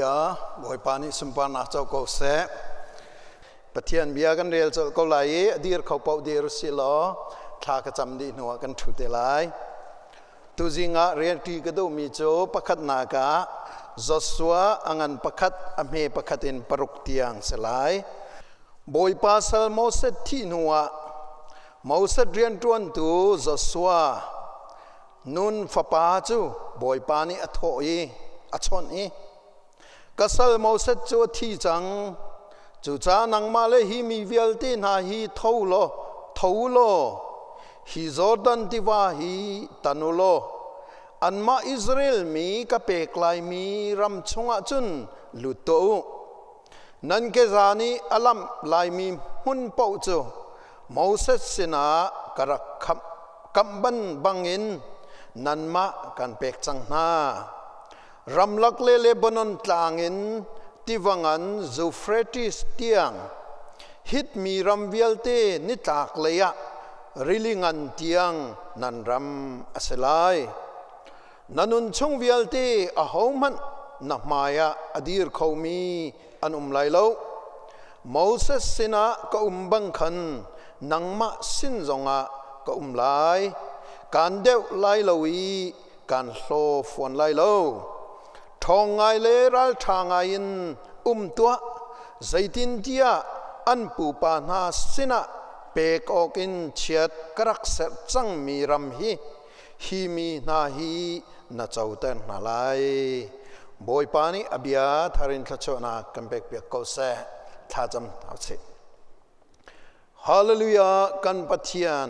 Hallelujah. Bawipa nih sunparnak co ko seh. Pathian bia kan rel colh ko lai i a dir kho paoh dir si law thla ka cam dih hnuah kan ṭhu te lai. Tuzing ah rianṭi ka duhmi cu pakhatnak ah Joshua a ngan pakhat a hme pakhat in paruk tiang si lai. Bawipa sal Moses thih hnuah Moses rianṭuantu Joshua Nun fapa cu Bawipa nih a thawh i a chawnh i, Ka sal Moses cu a thi cang, cucaah nangmah le hi mi vialte hna hi tho law, tho u law, hi Jordan tiva hi tan u law, anmah Israel mi ka pek laimi ram chungah cun lut tuah u. Nan keza nih a lamh laimi hmun paoh cu Moses sinah ka rak khamh kamh ban bangin nanmah kan pek cang hna. Ramlak le Lebanon tlang in tiva ngan Euphrates tiang Hit mi ram vialte nitlak lei ah rili ngan tiang nan ram a si lai. Na nun chung vialte ahohmanh na hmaiah a dir khomi an um lai lo. Moses sinah ka um bang khan nangmah sin zongah ka um lai. Kaan deuh lai lo i kaan hlaw fawn lai lo. Ṭhawng ngai le ralṭha ngai in um tuah, zeitintiah an pupa hna sinah pek awkin chiat ka rak serh cangmi ram hi hi mi hna hi na coter hna lai. Bawipa nih a bia thar in thluachuahnak kan pekpiak ko seh. Thlacam hna usih. Hallelujah, kan Pathian,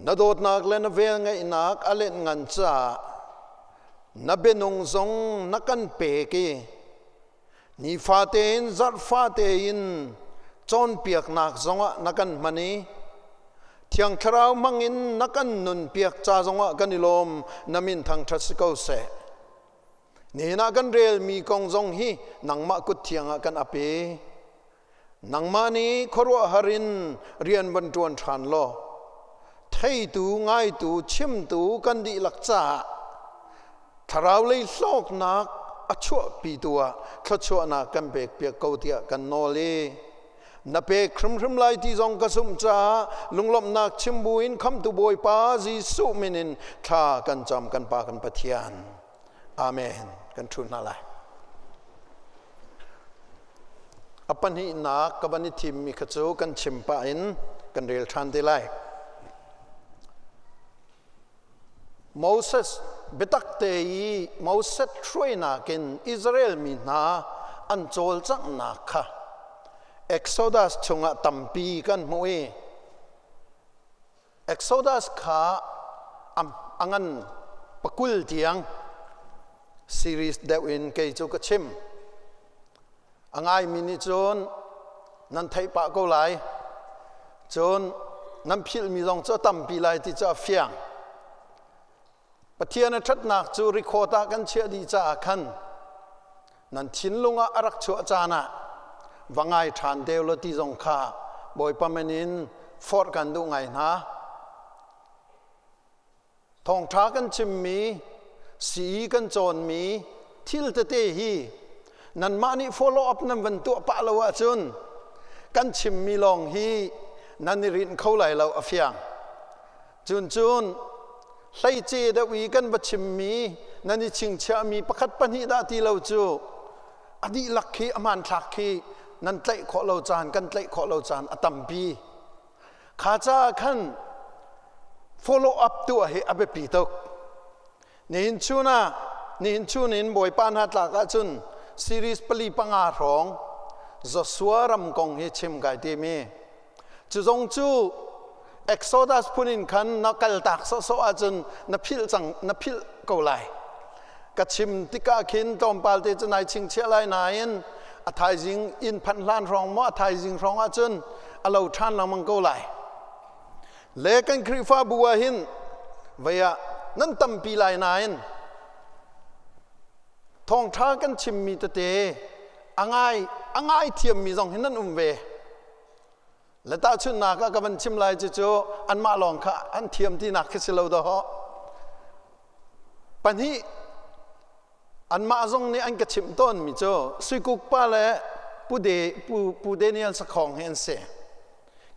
na dawtnak le na velngeihnak a let ngan caah na bianung zong na kan pek i nifate in zarhfate in cawnpiaknak zongah na kan hman i Thiang Thlarau hmangin na kan nunpiak ca zongah kan i lawm, na min thangṭhat si ko seh. Nihin ah kan relmi kong zong hi nangmah kut thiang ah kan ap i nangmah nih khuaruahhar in rian van ṭuan ṭhan law theitu, ngaitu, chimtu kan dihlak caah thlarau lei hlawknak a chuahpitu ah thluachuahnak kan pekpiak ko tiah kan nawl i na pek hrimhrim lai ti zong ka zumh caah lunglawmhnak chim buin khamtu Bawipa Jesuh min in thla kan cam, kan Pa kan Pathian. Amen. Kan ṭhu hna lai. A pahnihnak ka van i thimmi kha cu kan chim pah in kan rel ṭhan te lai. Moses biatak te i Moses hruainak in Israel mi hna an cawlcanghnak kha Exodus chungah tampi kan hmuh i Exodus kha a ngan pakul tiang series deuh in kei cu ka chim. A ngaimi nih cun nan theih pah ko lai. Cun nan philhmi zong cu a tampi lai ti cu a fiang. Pathian a ṭhatnak cu record ah kan chiah dih caah khan nan thinlung ah a rak chuah caan ah va ngai ṭhan deu law ti zong kha Bawipa min in forh kan duh ngai hna. Thawngṭha kan chimmi, sii kan cawnmi thil tete hi nanmah nih follow up nan van tuah pah lo ahcun kan chimmi lawng hi nan i rinh kho lai lo, a fiang. Cun cun hleice deuh i kan va chimmi nan i chingchiahmi pakhat pahnih dah ti lo cu a dihlak khi a hmanthlak khi nan tlaih khawh lo caan, kan tlaih khawh lo caan a tampi. Kha caah khan follow up tuah hi a biapi tuk. Nihin chun ah, nihin chun in Bawipa hna tlak ahcun series pali panga hrawng Joshua ram kong hi chim kai timi. Cu zong cu Exodus phun in khan na kal tak sawhsawh ahcun na philh cang, na philh ko lai. Ka chim tikah khin tlawmpal te cu nai chingchiah lai nain a thaizing inn phanh hlan hrawng maw, a thaizing hrawng ahcun a lo ṭhan lengmang ko lai. Le kan Khrihfabu ah hin vei ah nan tampi lai nain thawngṭha kan chimmi tete a ngai a ngai thiammi zong hi nan um ve. Le tahchunhnak ah ka van chim lai cucu anmah lawng kha an thiam tinak khi si lo dawh. Pahnih. Anmah zong nih an ka chimh tawnmi cu Suikuk pa le Pu, De, Pu, Pu Daniel Sakhong hi an si.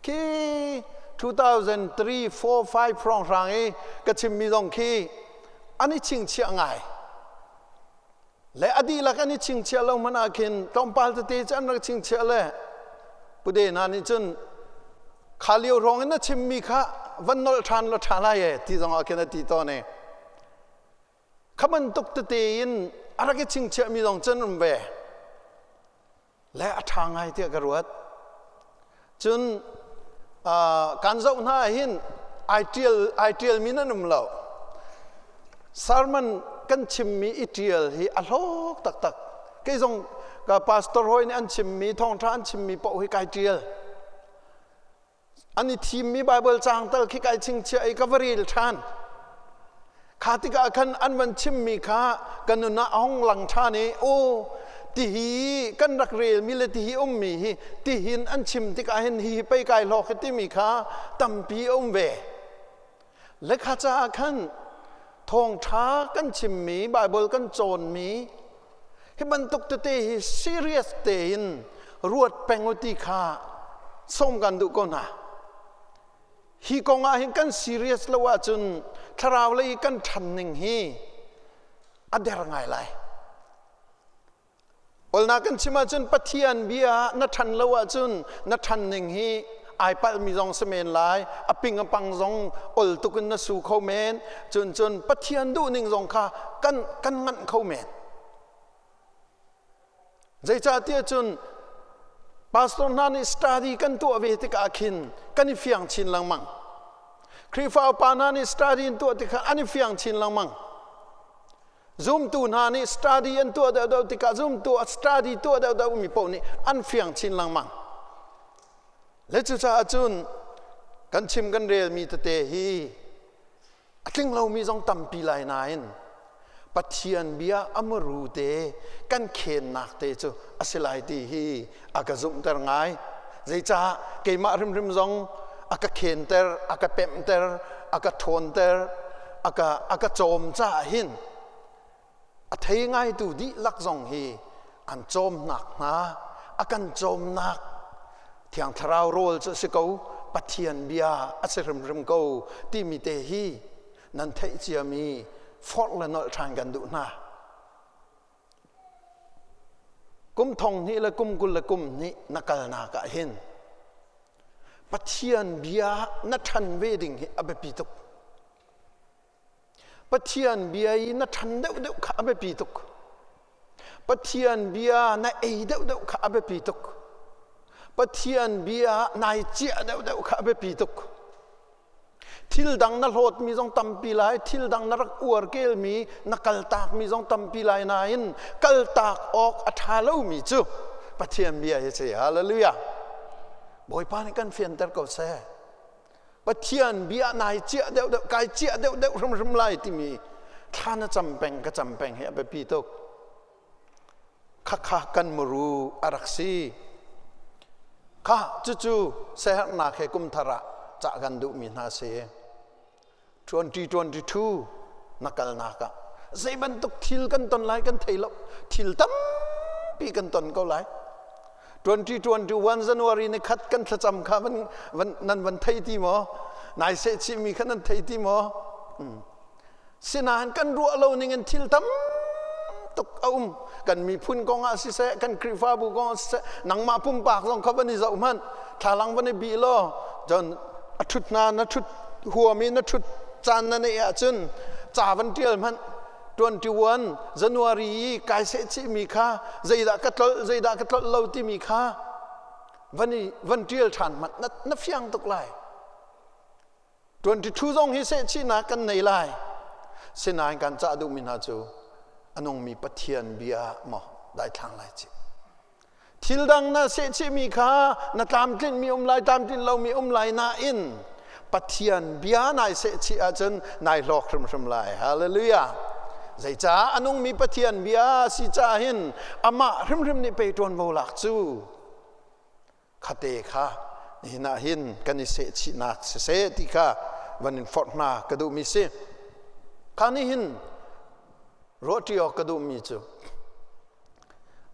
Khi 2003, 4, 5 hrawnghrang i ka chimmi zong khi an i chingchiah ngai. Le a dihlak an i chingchiah lo hmanh ah khin tlawmpal tete cu an rak chingchiah le Pu De hna nih cun kha lio hrawng in na chimmi kha van nolh ṭhan law ṭha lai e ti zong ah khin a ti tawn i kha bantuk tete in a rak i chingchiahmi zong cun um ve le a ṭha ngai tiah ka ruat. Cun kan zoh hna ah hin ai ṭial ai ṭialmi nan um lo. Sermon kan chimmi i ṭial hi a hlawk taktak. Kei zong ka pastor hawi nih an chimmi thawngṭha an chimmi paoh hi kai ṭial. An i thimmi Baibal caang tal khi kai chingchiah i ka va rel ṭhan. Kha tikah khan an van chimmi kha ka nun ah a hung lang ṭhan i aw tihi kan rak relmi le tihi ummi hi tihin an chim tikah hin hihi pei kai hlawk hi timi kha tampi a um ve. Le kha caah khan thawngṭha kan chimmi Baibal kan cawnmi hi bantuk tete hi serious tein ruat peng u ti kha sawm kan duh ko hna. Hi kong ah hin kan serious lo ahcun thlarau lei kan ṭhan ning hi a der ngai lai. Olnak kan chim ahcun Pathian bia na ṭhan lo ahcun na ṭhan ning hi ai palhmi zong si men lai, a ping a pang zong ol tuk in na su kho men, cun cun Pathian duhning zong kha kan kan nganh kho men. Zeicahtiah cun pastor hna nih study kan tuah ve tikah khin kan i fiang chin lengmang. Khrihfa upa hna nih study an tuah tikah an i fiang chin lengmang. Zumtu hna nih study an tuah deuhdeuh tikah zumtu a study tuah deuhdeuh mi paoh nih an fiang chin lengmang. Le cucaah cun kan chim kan relmi tete hi a tling lomi zong tampi lai nain Pathian bia a muru te kan khennak te cu a si lai ti hi a ka zumhter ngai. Zeicah keimah hrimhrim zong a ka khenter, a ka pemhter, a ka ṭhawnter, a ka, a ka cawm caah hin a thei ngaitu dihlak zong hi an cawmnak hna, a kan cawmnak Thiang Thlarau rawl cu a si ko, Pathian bia a si hrimhrim ko timi te hi nan theih ciami forh le nolh ṭhan kan duh hna. Kum thong hnih le kum kul le kum hnih na kalnak ah hin Pathian bia na ṭhan ve ding hi a biapi tuk. Pathian bia i na ṭhan deuhdeuh kha a biapi tuk. Pathian bia na ei deuhdeuh kha a biapi tuk. Pathian bia nai ciah deuhdeuh kha a biapi tuk. Thil dang na hlawtmi zong tampi lai, thil dang na rak uar kelmi, na kaltakmi zong tampi lai nain kaltak awk a ṭha lomi cu Pathian bia hi si. Hallelujah. Bawipa nih kan fianter ko seh. Pathian bia nai ciah deuhdeuh kai ciah deuhdeuh hrimhrim lai timi thla na cam peng ka cam peng hi a biapi tuk. Khakha kan muru a rak si. Kha cucu siaherhnak he kum thar ah cah kan duhmi hna si. 2022 na kalnak ah zei bantuk thil kan ton lai kan thei lo. Thil tampi kan ton ko lai. 2021 January ni khat kan thlacam kha van, van, nan van thei ti maw? Nai seh chihmi kha nan thei ti maw? Sinain kan ruah lo ning in thil tam tuk a um. Kan miphun kong ah siseh, kan Khrihfabu kong ah siseh, nangmah pumpak zong kha van i zoh hmanh, thlalang van i bih law, cun a ṭhut hna na ṭhut huam i na ṭhut caan na neih ahcun ca van ṭial hmanh 21 January i kai seh chihmi kha zeidah ka tlolh zeidah ka tlolh lo timi kha van i van ṭial ṭhan hmanh na, na fiang tuk lai. 22 zong hi sehchihnak kan nei lai. Sinain kan cah duhmi hna cu a nungmi Pathian bia maw daithlang lai ci. Thil dang na sehchihmi kha na tlamtlinhmi um lai, tlamtlinh lomi um lai nain Pathian bia nai sehchih ahcun nai hlawk hrimhrim lai. Hallelujah. Zeicah a nungmi Pathian bia si caah hin amah hrimhrim nih pei ṭuanvo lak cu khate kha nihin ah hin kan i sehchihnak siseh ti kha van in forh hna ka duhmi si. Kha nih hin Ruahṭi awk ka duhmi cu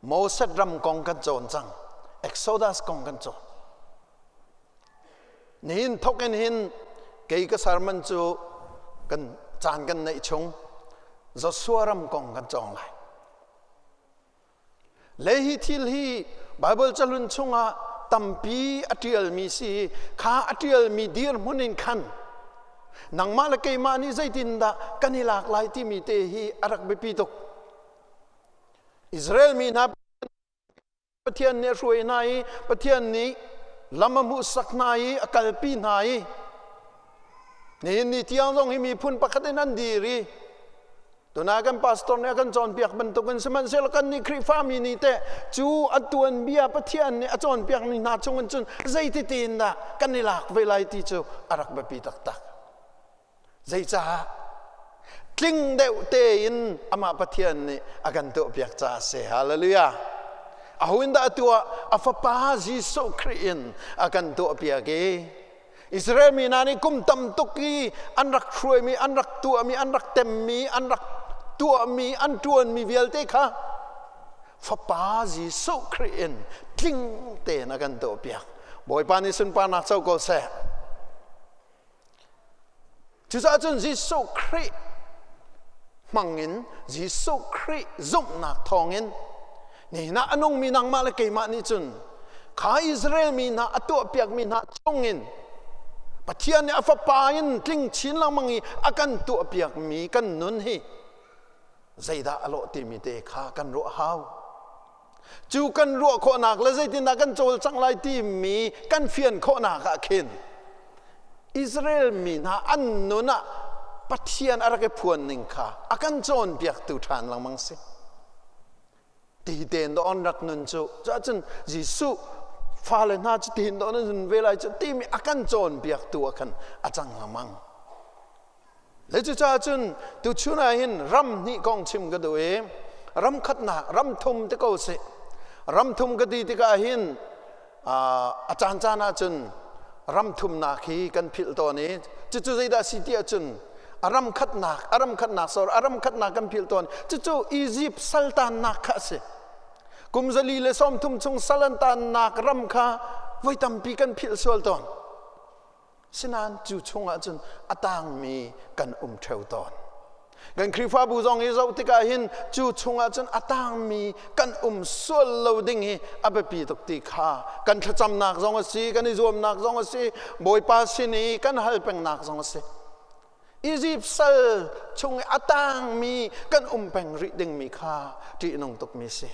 Moses ram kong kan cawn cang. Exodus kong kan cawn. Nihin thok in hin kei ka sermon cu kan caan kan neih chung Joshua ram kong kan cawng lai. Le hi thil hi Bible cahlun chungah tampi a ṭialmi si kha a ṭialmi dirhmun in khan nangmah le keimah nih zeitindah kan i lak lai timi te hi a rak biapi tuk. Israel mi hna Pathian nih a hruai hna i Pathian nih lam a hmuhsak hna i a kalpi hna i nihin ni tiang zong hi miphun pakhat in an dir i Tuna kan pastor nih a kan cawnpiak bantukin sihmanhsehlaw kan nih Khrihfami nih teh cu a tuanbia Pathian nih a cawnpiakmi hna chungin cun zeiti tiin dah kan i lak ve lai ti cu a rak biapi taktak. Zeicah? Tling deuh tein amah Pathian nih a kan tuahpiak caah a si. Hallelujah. Aho in dah a tuah? A fapa Jesuh Khrih in a kan tuahpiak i Israel mi hna nih kum tam tuk i an rak hruaimi, an rak tuahmi, an rak temmi, an rak tuahmi, an ṭuanmi vialte kha Fapa Jesuh Khrih in tling tein a kan tuahpiak. Bawipa nih sunparnak co ko seh. Cucaah cun Jesuh Khrih hmangin Jesuh Khrih zumhnak thawngin nihin ah a nungmi nangmah le keimah nih cun kha Israel mi hna a tuahpiakmi hna chungin Pathian nih a fapa in tling chin lengmang i a kan tuahpiakmi kan nun hi zeidah a lawh timi te kha kan ruah hau. Cu kan ruah khawhnak le zeitindah kan cawlcangh lai timi kan fian khawhnak ah khin Israel mi hna an nun ah Pathian a rak i phuan ning kha a kan cawnpiaktu ṭhan lengmang si. Ti tein dawh an rak nun cu cuahcun Jesuh fale hna cu tihin dawh nan nun ve lai cu timi a kan cawnpiaktu ah khan a cang lengmang. Le cucaah cun tuchun ah hin ram hnih kong chim ka duh i ram khatnak ram thum te ko sih. Ram thum ka ti tikah hin a caancaan ah cun ram thumnak hi kan philh tawn i cucu zeidah si ti ahcun a ram khatnak a ram khatnak sorry a ram khatnak kan philh tawn cucu Egypt saltannak kha a si. Kum 130 chung sal an tannak ram kha voi tampi kan philh sual tawn. Sinain cu chungah cun a tangmi kan um ṭheo tawn. Kan Khrihfabu zong hi zoh tikah hin cu chungah cun a tangmi kan um sual lo ding hi a biapi tuk ti kha kan thlacamnak zong a si, kan i zuamnak zong a si, Bawipa sin i kan hal pengnak zong a si. Izipt sal chung i a tangmi kan um peng rih dingmi kha ṭihnung tukmi si.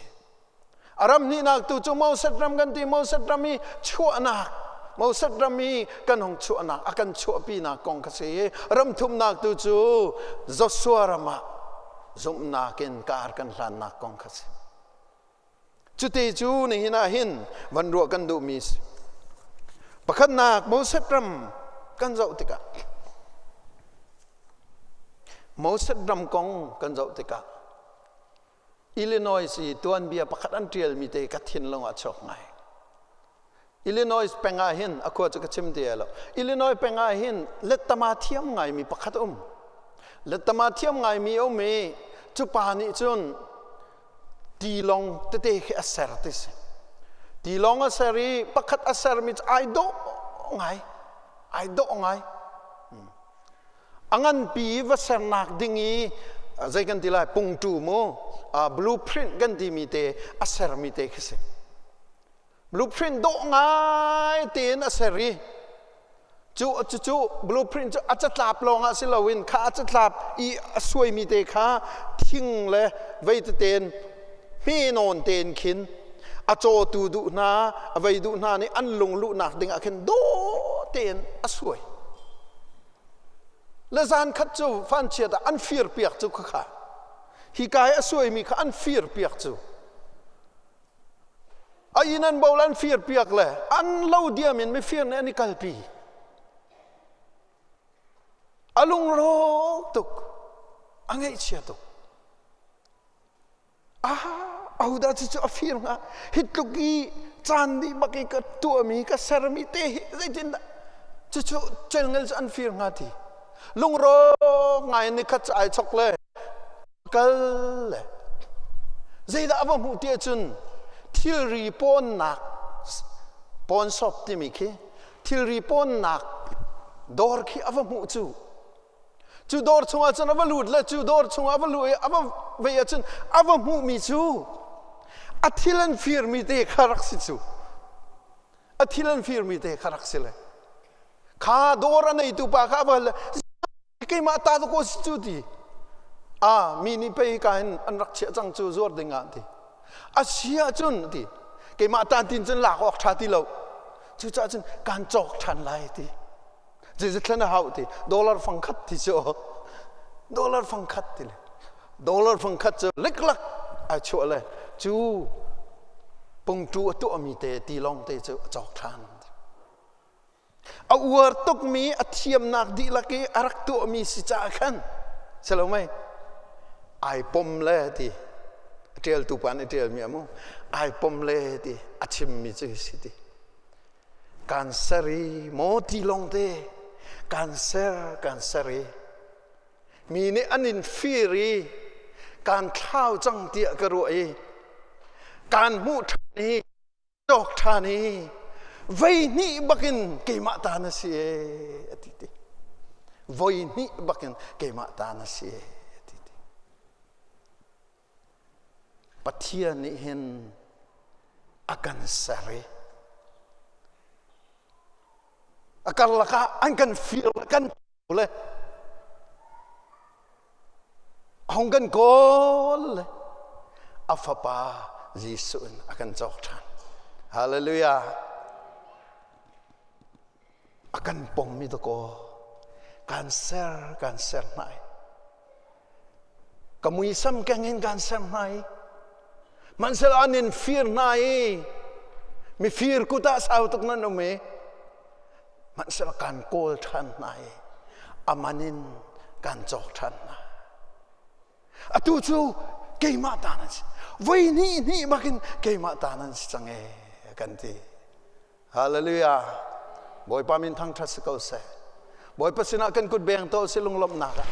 A ram hnihnak tu cu Moses ram kan ti Moses ram i chuahnak Moses ram i kan hung chuahnak a kan chuahpinak kong kha si ram thumnak tu cu Joshua ram ah zumhnak in kar kan hlannak kong kha si cuti cu nihin ah hin van ruah kan duhmi si pakhatnak Moses ram kan zoh tikah Moses ram kong kan zoh tikah Illinois i tuanbia pakhat an ṭialmi te ka thinlung ah chuak ngai. Illinois peng ah hin a khua cu ka chim ti lo. Illinois peng ah hin lettama thiam ngaimi pakhat um. Lettama thiam ngaimi um i cu pa nih cun tilawng tete khi a ser ti si. Tilawng a ser i pakhat a sermi cu ai dawh ngai. Ai dawh ngai. A nganpi va sernak ding i zei kan ti lai pungtu mu blueprint kan timi te a sermi te khi si. Blueprint dawh ngai tein a ser i cu cu blueprint cu a catlap lawng ah si loin kha a catlap i a suaimi te kha thing le vei tein hme nawn tein khin a cawtu duh hna a vei duh hna nih an lung luhnak ding ah khin dawh tein a suai. Le zan khat cu fanchiat ah an fir piak cu khakha hi kai a suaimi kha an fir piak cu a inn an bo an fir piak le an lo diam in mifir nih an i kalpi a lungrawk tuk a ngaihchia tuk Ahodah cucu a fir hnga? Hi tluk i caan dih bak i ka tuahmi, ka sermi te hi zeitindah cucu celngel cu an fir hnga ti. Lungrawk ngai in nikhat cu ai chok le. Kal le zeidah a va hmuh ti ahcun thilri pawnnak, pawn shop timi khi, thilri pawnnak dawr khi a va hmuh. Cu cu dawr chungah cun a va lut le cu dawr chungah a va luh i a va vei ahcun a va hmuhmi cu a thil an firmi te kha rak si. Cu a thil an firmi te kha rak si le kha dawr a neitu pa kha a va hal le, "Keimah ta ko si cu," ti. "A mi nih pei ka hin an rak chiah cang cu, zuar ding ah," ti. "A si ahcun," ti, "keimah ta tin cun lak awk ṭha ti lo. Cucaah cun kaan cawk ṭhan lai," ti. "Zeizat thlen a hau?" ti. "Dollar fang khat," ti. Cu dollar fang khat ti le dollar fang khat cu liklak ai chuah le cu pungtu a tuahmi te tilawng te cu a cawk ṭhan. A uar tukmi, a thiamnak dihlak i a rak tuahmi si caah khan si lo mei ai pom le ti. A ṭialtu pa nih ṭialmi a mu ai pom le ti. A chimmi cu hi si ti: "Kan ser i maw tilawng te kan ser, kan ser i mi nih an in fir i kan thlau cang tiah ka ruah i kan hmuh ṭhan i cawk ṭhan i voi hnih bakin keimah ta na si e," a ti ti. "Voi hnih bakin keimah ta na si e," a ti ti. Pathian nih hin a kan ser i a karlak ah an kan fir kan le hong kan kawl le a fapa Jesuh in a kan cawk ṭhan. Hallelujah. A kan pommi dakaw kan ser, kan ser hna i ka muisam keng in kan ser hna i hmanhsehlaw an in fir hna i mifir kut ah sau tuk nan um i hmanhsehlaw kan kawl ṭhan hna i a man in kan cawk ṭhan hna. Atu cu keimah ta nan si. Voi hnih hnih bakin keimah ta nan si cang e, kan ti. Hallelujah. Bawipa min thangṭhat si ko seh. Bawipa sinah kan kut beng to si lunglawmhnak ah.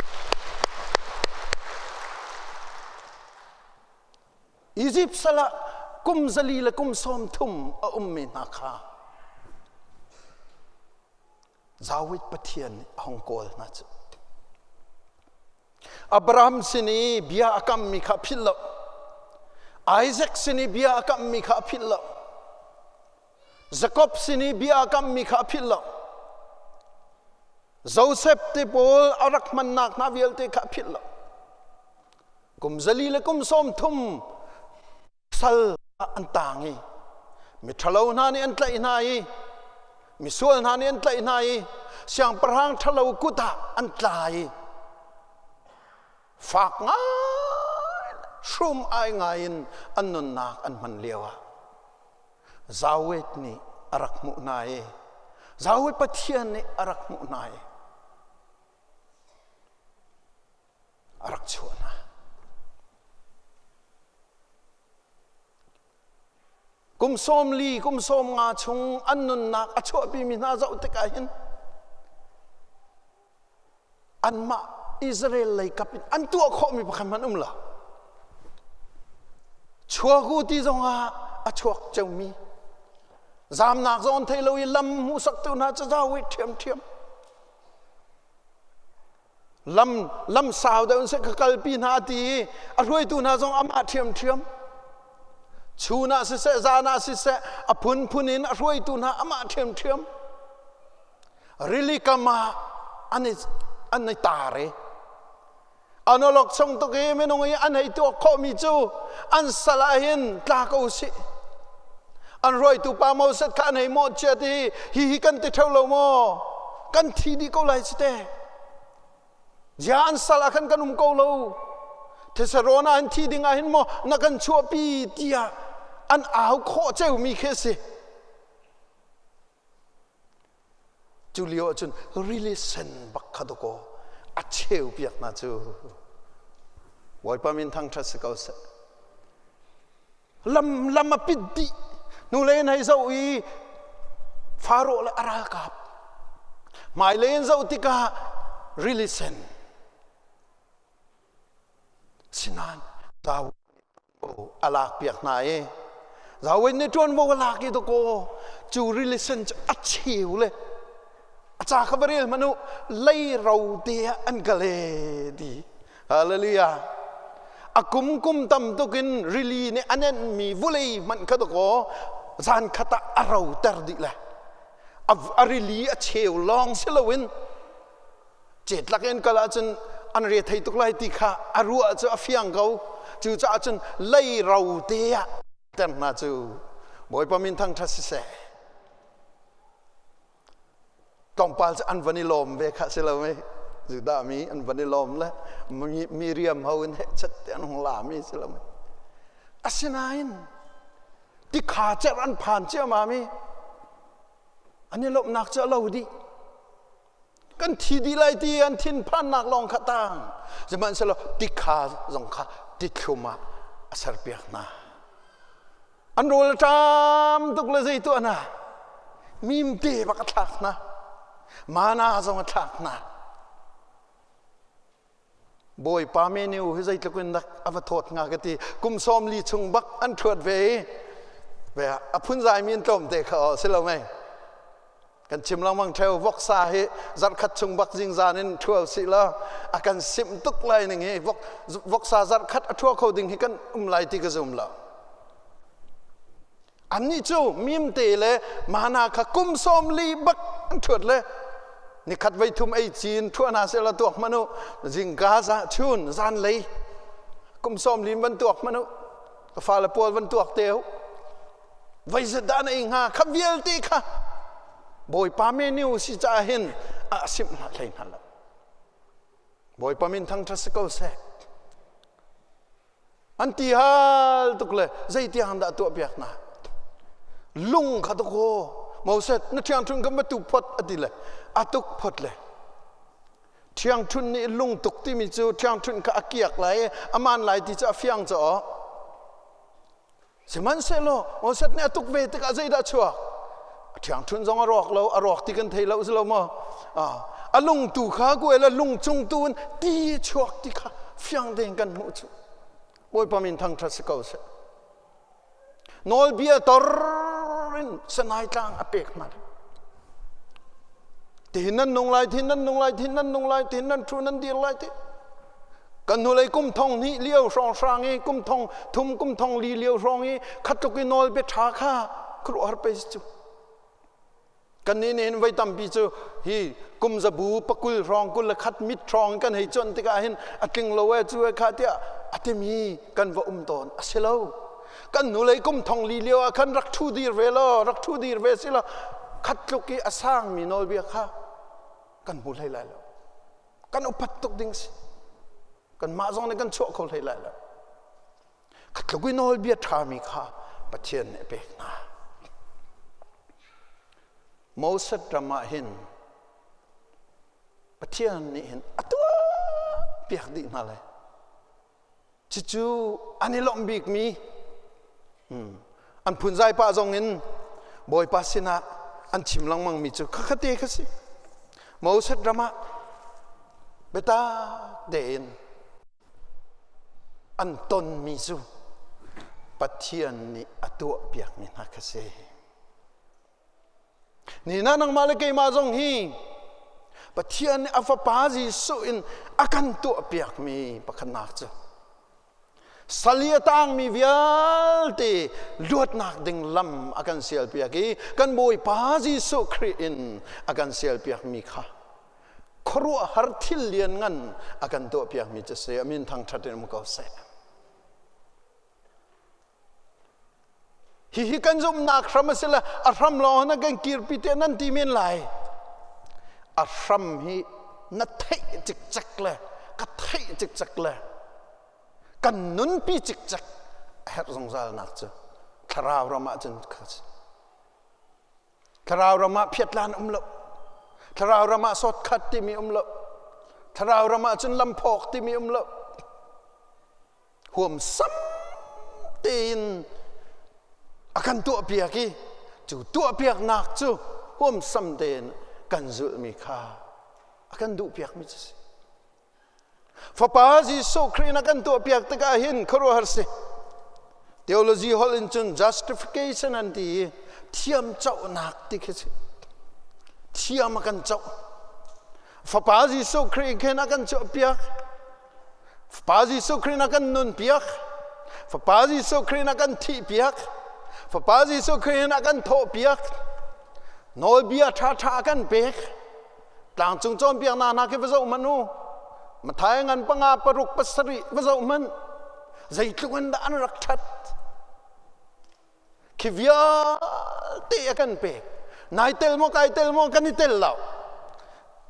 Egypt sal ah kum 430 le kum 30 a ummi hna kha Zawit Pathian nih a hung kawl hna cu. Abraham sin i bia a kammi kha philh lo. Isaac sin i bia a kammi kha a philh lo. Jakob sin i bia a kammi kha a philh lo. Joseph te pawl a rak hmannak hna vialte kha a philh lo. Kum 400 le kum 30 sal an tang i miṭhalo hna nih an tlaih hna i misual hna nih an tlaih hna i siangpahrang ṭhalo kut ah an tla i fak ngai hrum ai ngai in an nunnak an hman lio ah Zawet nih a rak hmuh hna i Zawet Pathian nih a rak hmuh hna i a rak chuah hna. Kum 40, kum 50 chung an nunnak a chuahpimi hna zoh tikah hin anmah Israel lei kap in an tuah khawhmi pakhat hmanh um lo. Chuak u ti zongah a chuak ceumi zamnak zong an thei lo i lam hmuhsaktu hna cu zawi ṭhiamṭhiam. Lam lam sau deuh in seh ka kalpi hna ti i a hruaitu hna zong amah ṭhiamṭhiam. Chun ah siseh, zan ah siseh, a phunphun in a hruaitu hna amah ṭhiamṭhiam. Rili kam ah an i an i tar i an awlok chung tuk i minung i an hei tuak khawhmi cu an sal ah hin tla ko usih. An hruaitu pa Moses kha an hei mawhchiat i, "Hihi kan ti ṭheo lo maw? Kan thi dih ko lai si te. Zia an sal ah khan kan um ko lo. Thesarawn ah hin thi ding ah hin maw na kan chuahpi?" tiah an au khawh ceumi khi a si. Cu lio ahcun rili sen bak kha dakaw a cheu piak hna cu. Bawipa min thangṭhat si ko seh. Lam lam a pit dih. Hnulei in hei zoh i Faro le a ralkap. Hmailei in zoh tikah rili sen. Sinain David a lak piak hna i David nih ṭuanvo a lak i dakaw cu rili sen cu a cheu le a ca kha va rel hmanh u lei ro te ah an kal e ti. Hallelujah. A kum kum tam tuk in rili nih a nenhmi vulei hmanh kha dakaw zan khat ah a roter dih le a rili a cheu lawng si loin Cetlak in kal ahcun an re thei tuk lai ti kha a ruah cu a fiang ko. Cucaah cun lei ro te ah ter hna cu Bawipa min thangṭhat siseh. Tlawmpal cu an van i lawm ve kha si lo mei. Judah mi an van i lawm le Miriam ho in hehchet te an hung la mi si lo mei. Asinain tikha cerh an phan ciammam i an i lawmhnak cu a lo dih. Kan thi dih lai ti an thinphannak lawng kha tang. Sihmanhsehlaw tikha zong kha tithlum ah a serpiak hna. An rawl a ṭam tuk le zei tuah hna. Mimte bak a thlak hna. Mana zong a thlak hna. Bawipa menu hi zeitluk in dak a va thawt hnga ka ti. Kum 40 chung bak an ṭhuat ve i ve a phunzai mi an tlawm te kha aw si lo mei. Kan chim lengmang theo voksa hi zarhkhat chung bak zingzan in ṭhual si la a kan simh tuk lai ning hi voksa zarhkhat a ṭhua kho ding hi kan um lai ti ka zum lo. Annih cu mimte le mana kha kum 40 bak an ṭhuat le nikhat voi thum ei cin ṭhuah hna seh la tuak hmanh u zingka za chun zanlei kum 40 van tuak hmanh u ka fale pawl van tuak te u voi zat dah na ei hnga kha vialte kha Bawipa menu si caah hin a simh hna hlei hna lo Bawipa min thangṭhat si ko seh. An ti hal tuk le zeitiang dah tuah piak hna. Lung kha tuk aw Moses na ṭhiangṭhun kan va tu phot a ti le a tuk phot le ṭhiangṭhun nih lung tuk timi cu ṭhiangṭhun kha a kiak lai i a man lai ti cu a fiang caw. Sihmanhsehlaw Moses nih a tuk ve tikah zeidah chuak? A ṭhiangṭhunh zong a rawk lo, a rawk ti kan thei lo si lo maw? A lung tu kha kuai le lung cung tu in ti chuak ti kha fiang tein kan hmuh cu. Bawipa min thangṭhat si ko seh. Nawlbia tor in Sinai tlang a pek hna. Tihin nan nung lai, tihin nan nung lai, tihin nan nung lai, tihin nan ṭhu nan dir lai ti. Kan hnulei kum thong hnih lio hrawnghrang i kum thong thum kum thong li lio hrawng i khatluk i nawl bia ṭha kha khuaruahhar pei si cu. Kannih nih hin voi tampi cu hi kum zabu pakul hrawng 21 mit hrawng kan hei cuanh tikah hin a tling lo e cu e kha tiah a timi kan va um tawn a si lo. Kan hnulei kum thong li lio ah khan rak ṭhu dir ve law rak ṭhu dir ve si law khatluk i a sangmi nawlbia kha kan hmu hlei lai lo. Kan upat tuk ding si. Kanmah zong nih kan chuah kho hlei lai lo. Khatluk i nawlbia ṭhami kha Pathian nih a pek hna. Moses ram ah hin Pathian nih hin a tuah piak dih hna lai. Cucu an i lawmh bikmi an phunzai pah zong in Bawipa sinah an chim lengmangmi cu khakha kha si. Moses ram ah biatak tein an tonmi cu Pathian nih a tuahpiakmi hna kha si. Nina nangmah le keimah zong hi Pathian nih a fapa Jesuh in a kan tuahpiakmi pakhatnak cu sal i a tangmi vialte luatnak ding lam a kan sialpiak i kan Bawipa Jesuh Khrih in a kan sialpiakmi kha khuaruahhar thil lianngan a kan tuahpiakmi cu si. A min thangṭhat in um ko seh. Hihi kan zumhnak hram a si le a hram lawng na kan kirpi te nan ti men lai. A hram hi na theih cikcek le ka theih cikcek le kan nunpi cikcek a herh zungzalnak cu thlarau ram ah cun kha si. Thlarau ram ah phiatlan um lo. Thlarau ram ah sawtkhat timi um lo. Thlarau ram ah cun lamphawk timi um lo. Huamsam tein a kan tuahpiak i cu tuahpiaknak cu huamsam tein kan zulhmi kha a kan duhpiakmi cu si. Fapa Jesuh Khrih na kan tuahpiak tikah hin khuaruahhar si. Theology holh in cun justification an ti i thiam cohnak ti khi si. Thiam a kan coh. Fapa Jesuh Khrih khin a kan chuahpiak. Fapa Jesuh Khrih na kan nunpiak. Fapa Jesuh Khrih na kan thihpiak. Fapa Jesuh Khrih na kan thawhpiak. Nawlbia ṭhaṭha a kan pek. Tlangcung cawnpiaknak hna khi va zoh hmanh u. Mathai ngan panga paruk pasarih va zoh hmanh. Zeitluk in dah an rak ṭhat. Khi vialte a kan pek. Nai tel maw kai tel maw kan i tel lo.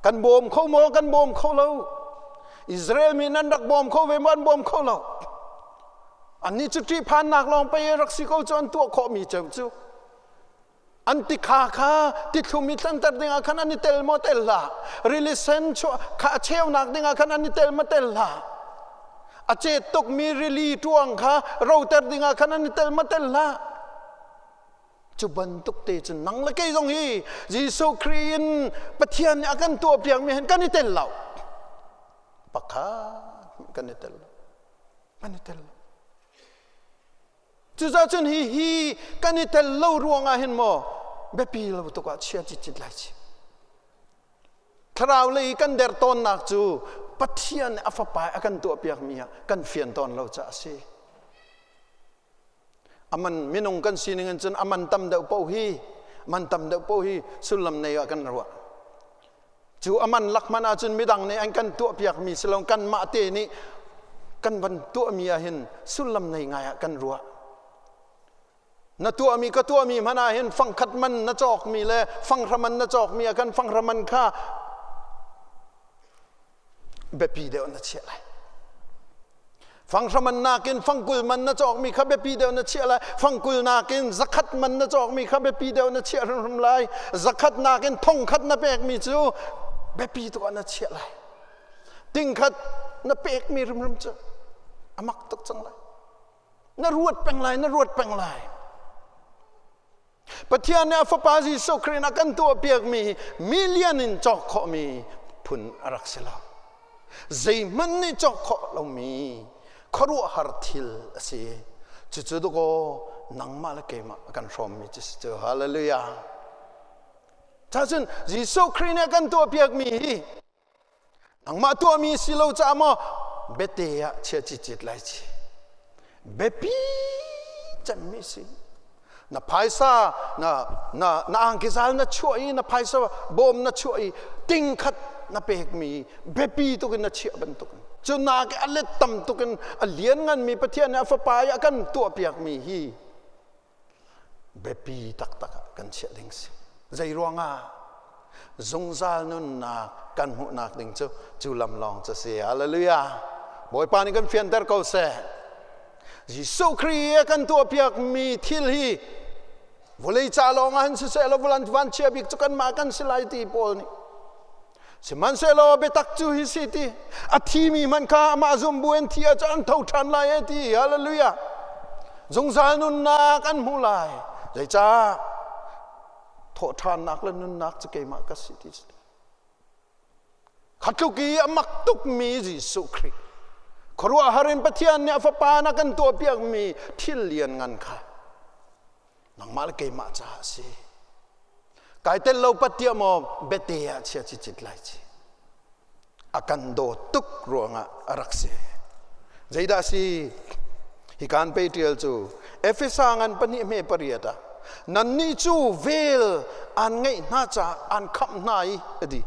Kan bawm kho maw kan bawm kho lo. Israel mi nan rak bawm kho ve maw an bawm kho lo. Annih cu ṭihphannak lawng pei rak si ko cu an tuah khawhmi ceu cu. An tikha kha tithlum i tlanter dingah khan an i tel maw tel hlah. Rili sen kha a cheunak dingah khan an i tel maw tel hlah. A cet tukmi rili ṭuang kha roter dingah khan an i tel maw tel hlah. Cu bantuk te cun nang le kei zong hi Jesuh Khrih in Pathian nih a kan tuahpiakmi hin kan i tel lo. Pakhat kan i tel lo. Kan i tel lo. Cucaah cun hi hi kan i tel lo ruangah hin maw biapi lo tuk ah chia citcit lai ci. Thlarau lei kan der tawnnak cu Pathian nih a fapa a kan tuahpiakmi ah kan fian tawn lo caah a si. Aman minung kan sining in cun aman tam deuh paoh hi man tam deuh paoh hi sullam nei ah kan ruah. Cu aman lak hmanh ahcun midang nih an kan tuahpiakmi si lo kanmah te nih kan van tuahmi ah hin sullam nei ngai ah kan ruah. Na tuahmi ka tuahmi hmanh ah hin fangkhat man na cawkmi le fanghra man na cawkmi ah kan fanghra man kha biapi deuh na chiah lai. Fanghra man nakin fangkul man na cawkmi kha biapi deuh na chiah lai. Fangkul nakin zakhat man na cawkmi kha biapi deuh na chiah hrimhrim lai. Zakhat nakin thongkhat na pekmi cu biapi tuk ah na chiah lai. Tingkhat na pekmi hrimhrim cu a mak tuk cang lai. Na ruat peng lai, na ruat peng lai. Pathian nih a fapa Jesuh Khrih in a kan tuahpiakmi hi million in cawk khawhmi phun a rak si lo. Zeihmanh nih cawk khawh lomi khuaruahhar thil a si. Cucu dakaw nangmah le keimah a kan hrawmmi cu si cu. Hallelujah. Cacun Jesuh Khrih nih a kan tuahpiakmi hi nangmah tuahmi si lo caah maw biate ah chia cicit lai ci biapi cemmi si na phaisa na na na angkizal na chuah i na phaisa bawm na chuah i tingkhat na pekmi biapi tuk in na chiah bantuk cu nak a let tam tuk in a lian nganmi Pathian nih a fapa i a kan tuahpiakmi hi biapi taktak ah kan chiah ding si. Zei ruangah? Zungzal nunnak kan hmuhnak ding cu cu lam lawng cu si. Hallelujah. Bawipa nih kan fianter ko seh. Jesuh Khrih a kan tuahpiakmi thil hi vawlei ca lawng ah hin siseh law vulan vanchia bik cu kanmah kan si lai ti Paul nih sihmanhsehlaw biatak cu hi si ti a thimi hmanh kha amah zum bu in thi ah an tho ṭhan lai e ti hallelujah zungzal nunnak an hmu lai zeicah thawhṭhannak le nunnak cu keimah ka si ti khatluk i a mak tukmi Jesuh Khrih khuaruahhar in Pathian nih a fapa na kan tuahpiakmi thil lian ngan kha nangmah le keimah caah a si kai tel lo pat tiah maw bete ah chia cicit lai ci a kan daw tuk ruangah a rak si zeidah si hi kan pe tial cu Efesa ngan pahnih hme pariat ah nannih cu vel an ngeih hna caah an khamh hna i a di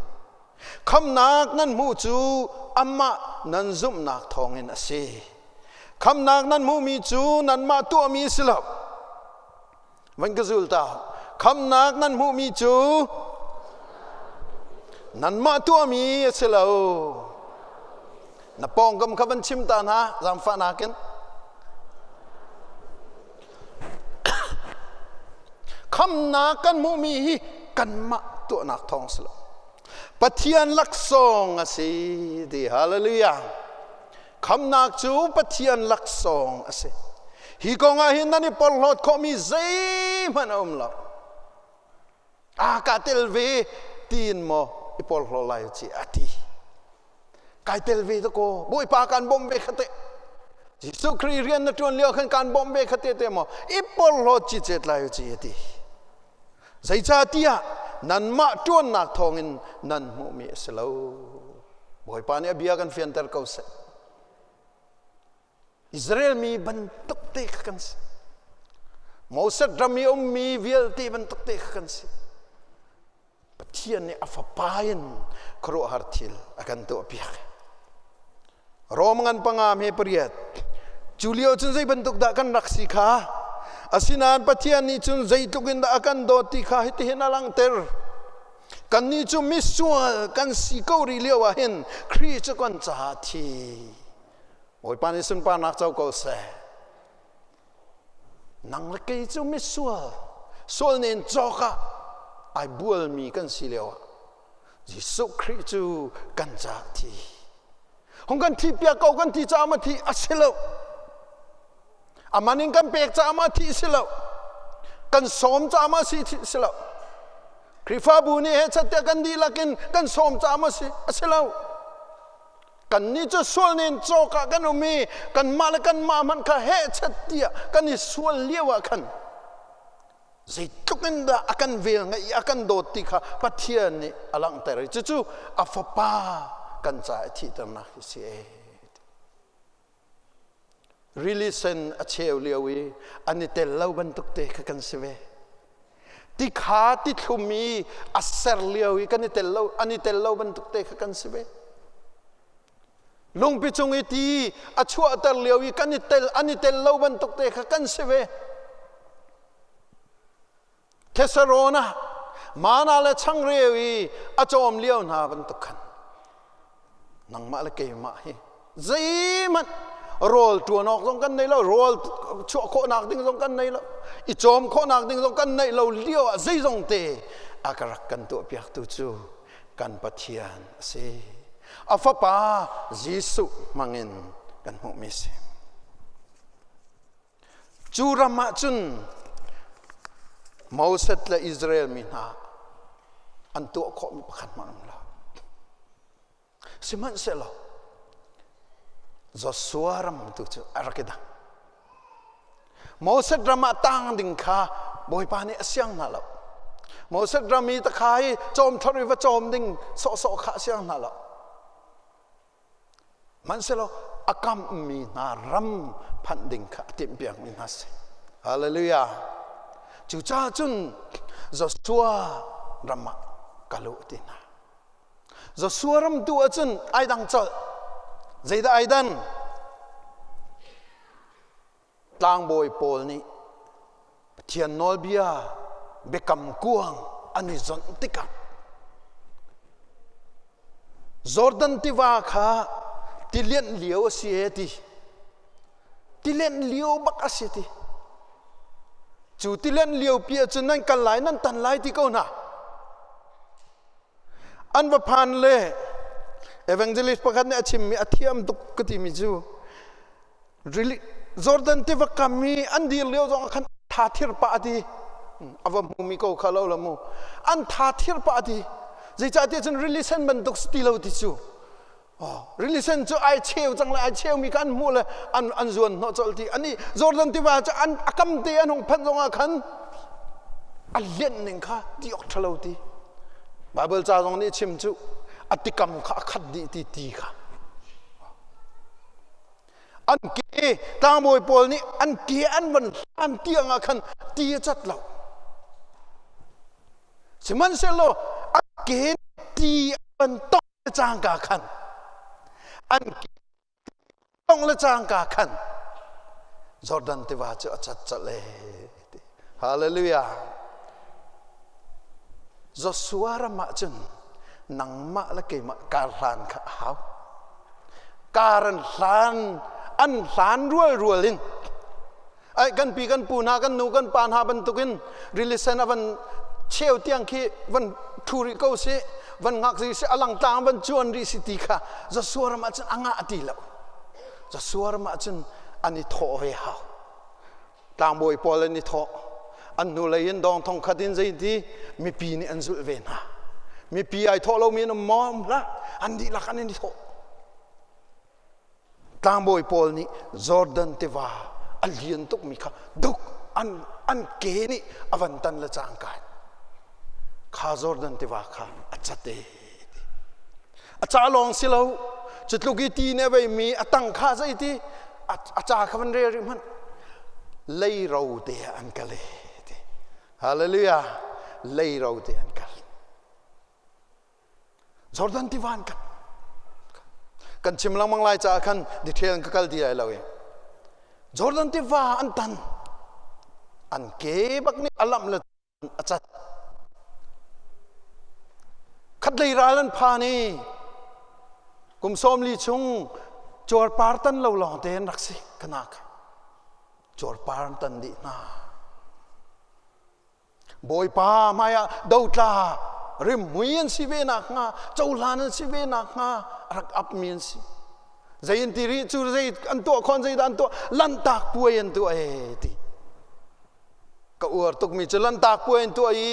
khamnak nan hmuh cu amah nan zumhnak thawngin a si Khamnak nan hmuhmi cu nanmah tuahmi a si lo. Van ka zul ta. Khamnak nan hmuhmi cu nanmah tuahmi a si lo. Na pawngkam kha van chim ta hna zaangfahnak in. Khamnak kan hmuhmi hi kanmah tuahnak thawng si lo. Pathian laksawng a si ti hallelujah. Khamnak cu Pathian laksawng a si. Hi kong ah hin nan i porhlawt khawhmi zeihmanh a um lo. A ka tel ve tiin maw i porhlaw lai ci a ti. Kai tel ve ta ko. Bawipa kan bawmh ve kha teh. Jesuh Khrih rian na ṭuan lio khan kan bawmh ve kha te te maw i porhlawt ci cet lai ci a ti. Zeicahtiah nanmah ṭuannak thawngin nan hmuhmi a si lo. Bawipa nih a bia kan fianter ko seh. Israel mi bantuk te kha kan si. Moses ram i ummi vialte bantuk te kha kan si. Pathian nih a fapa in khuaruahhar thil a kan tuahpiak. Rom ngan panga me pariat. Cu lio cun zei bantuk dah kan rak si kha? Asinain Pathian nih cun zeitluk in dah a kan dawt ti kha hitihin a langhter. Kannih cu misual kan si ko rih lio ah hin Khrih cu kan caah thi. Bawipa nih sunparnak co ko seh. Nang le kei cu misual, sual nen cawk ah ai bualmi kan si lio ah Jesuh Khrih cu kan caah thi. Hung kan thi piak ko kan ti caah ma thi a si lo. Aman in kan pek caah ma thi si lo. Kan sawm caah ma si thi si lo. Khrihfabu nih he chat kan dihlak in kan sawm caah ma si a si lo. Kannih cu sual nen cawk ah kan um i kanmah le kanmah hmanh kha hehchet tiah kan i sual lio ah khan zeitluk in dah a kan vel ngeih i a kan dawt ti kha Pathian nih a langhter i cucu a fapa kan ca i thihternak hi si ee. Rili sen a cheu lio i an i tel lo bantuk te kha kan si ve. Tikha tithlum i a ser lio i kan i tel lo an i tel lo bantuk te kha kan si ve. Lungpi cung i ti a chuahter lio i kan i tel an i tel lo bantuk te kha kan si ve. Thesarawn ah mana le changreu i a cawm lio hna bantuk khan nangmah le keimah hi zeihmanh rawl ṭuan awk zong kan nei lo rawl chuah khawhnak ding zong kan nei lo i cawm khawhnak ding zong kan neih lo lio ah zeizong te a ka rak kan tuahpiaktu cu kan Pathian a si a fapa Jesuh hmangin kan hmuhmi si Cu ram ah cun Moses le Israel mi hna an tuah khawhmi pakhat hmanh um lo. Sihmanhsehlaw Joshua ram tu cu a rak i dang. Moses ram ah tang ding kha Bawipa nih a siang hna lo. Moses ram i takha i cawm thor i va cawm ding sawhsawh kha a siang hna lo. Hmanhsehlaw a kamhmi hna ram phanh ding kha a timhpiakmi hna si. Hallelujah. Cucaah cun Joshua ram ah ka luh ti hna. Joshua ram tu ahcun ai dang colh. Zeidah ai dan? Tlangbawi pawl nih Pathian nawlbia biakam kuang an i zonh tikah Jordan tiva kha tilianh lio a si e ti tilianh lio bak a si ti cu tilianh lio pi ahcun nan kal lai nan tan lai ti ko hna An va phan le evangelist pakhat nih a chimmi a thiam tuk ka timi cu Jordan tiva kam i an dir lio zong ah khan tha thir pah a ti a va hmumi ko kha lo la mu an tha thir pah a ti zeicahtiah cun rili sen bantuk si ti lo ti cu rili sen cu ai cheu cang le ai cheumi kha an hmuh le an an zuan hnawh colh ti ani Jordan tiva cu an a kam te an hung phanh zong ah khan a lianh ning kha ti awk ṭhalo ti Bible ca zong nih chim cu a tikam kha a khat dih ti ti kha an ke tlangbawi pawl nih an ke an van hlan tiang ah khan ti a cat lo sihmanhsehlaw a ke ti an tong le cangka khan an tong le cangka khan Jordan tiva cu a cat colh e hallelujah Joshua ram ah cun nangmah le keimah kar hlan kha a hau kar an hlan an hlan rual rual in ai kan pi kan pu hna kan nu kan pa hna bantukin rilisen a van cheu tiang khi van thu rih ko si van ngak si si alang tlang van chuan rih si ti kha Joshua ram ah cun a ngah ti lo Joshua ram ah cun an i thawh ve hau tlangbawi pawl an i thawh an hnulei in dong thong khat in zeiti mipi nih an zulh ve hna mipi ai thawh lomi an um maw um hlah an dihlak an i thawh. Tlangbawi pawl nih Jordan tiva a lian tukmi kha duk an an ke nih a van tan le cangka in kha Jordan tiva kha a cat e ti. A ca lawng si lo, cu tluk i ti nih a veimi a tang kha zei ti a ca kha van rel rih hmanh leiro te ah an kal e ti. Hallelujah! Leiro te an kal. Jordan tiva an kal. Kan chim lengmang lai caah khan detail in ka kal ti lai lo i. Jordan tiva an tan. An ke bak nih a lamh le a cat. Khatlei ral an phan i kum 40 chung cuarpar tan lo lawng te an rak si kanak. Cuarpar an tan dih hna. Bawipa hmaiah dotla rimhmui an si ve nakhnga cohlan an si ve nakhnga a rak apmi an si. Zei an ti rih cu zei an tuah khon zeidah an tuah lanhtak puai an tuah ee ti. Ka uar tukmi cu lanhtak puai an tuah i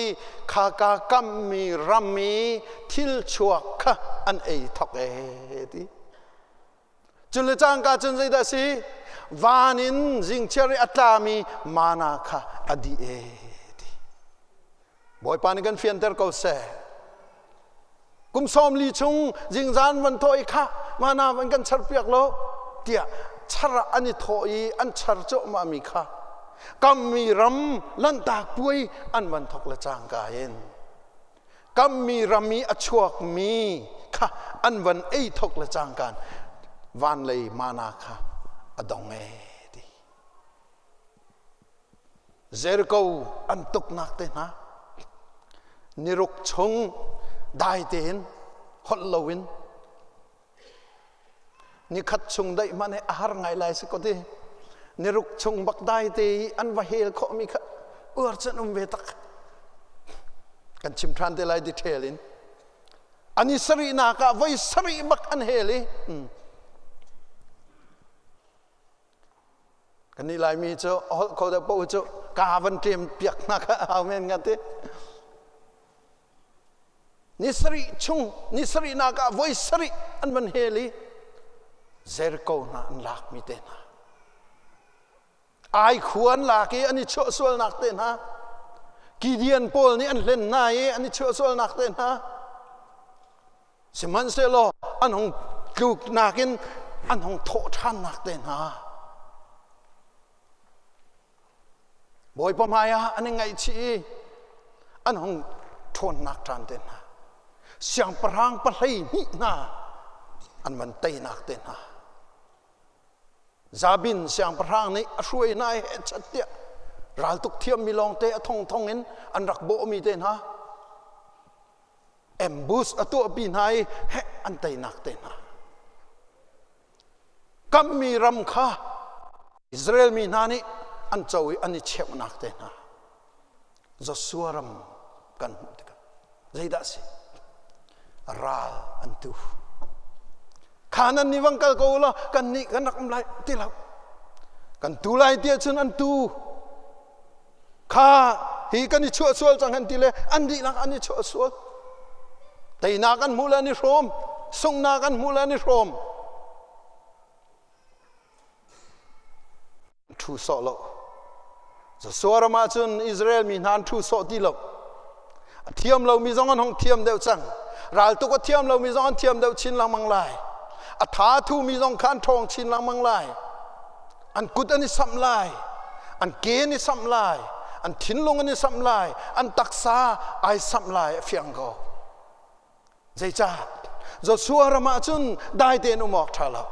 khaka kammi ram i thil chuak kha an ei thok ee ti. Cun le cangka cun zeidah a si? Van in zingchiar i a tlami mana kha a dih ee ti. Bawipa nih kan fianter ko seh. Kum 40 chung zingzan van thawh i kha mana van kan charpiak lo tiah char ah an i thawh i an char cuahmah mi kha kammi ram lanhtak puai an van thawk le cangka in kammi ram i a chuakmi kha an van ei thawk le cangka van lei mana kha a dong ee ti. Jericho an tuknak te hna niruk chung dai tein holh loin nikhat chung daih hmanh hi a har ngai lai si ko ti niruk chung bak dai te i an va hel khawhmi kha uar cun um ve tak kan chim ṭhan te lai detail in ani sarihnak ah voi sarih bak an hel i Kannih Laimi cu a holh kho deuh paoh cu kaa van ṭem piak hna kha hau men nga ti. Ni sarih chung, ni sarihnak ah voi sarih an van hel i Jericho hna an lakmi te hna. Ai khua an lak i an i chuahsualnak te hna. Gideon pawl nih an hlen hna i an i chuahsualnak te hna. Sihmanhsehlaw an hung tluknak in an hung thawh ṭhannak te hna Bawipa hmaiah an i ngaihchih i an hung ṭhawnnak ṭhan te hna siangpahrang pahlei hnih hna an van teinak te hna Jabin siangpahrang nih a hruai hna i hehchat tiah raltuk thiammi lawngte a thongthong in an rak bawhmi te hna ambush a tuahpi hna i heh an teinak te hna kammi ram kha Israel mi hna nih an co i an i cheuhnak te hna Joshua ram kan hmuh tikah zeidah a si ral an tu kha nan nih vang kal ko law kan nih kan rak um lai ti lo kan tu lai ti ahcun an tu Kha hi kan i chuahsual cang an ti le an dihlak an i chuahsual. Teinak an hmuh le an i hrawm, sunghnak an hmuh le an i hrawm. Ṭhu sawh lo. Joshua ram ah cun Israel mi hna an ṭhu sawh ti lo. A thiam lomi zong an hung thiam deuh cang. Raltuk a thiam lomi zong an thiam deuh chin lengmang lai. A tha thumi zong kha an ṭhawng chin lengmang lai. An kut an i samh lai. An ke an i samh lai. An thinlung an i samh lai. An taksa ai samh lai a fiang ko. Zeicah? Joshua ram ah cun dai tein um awk ṭha lo.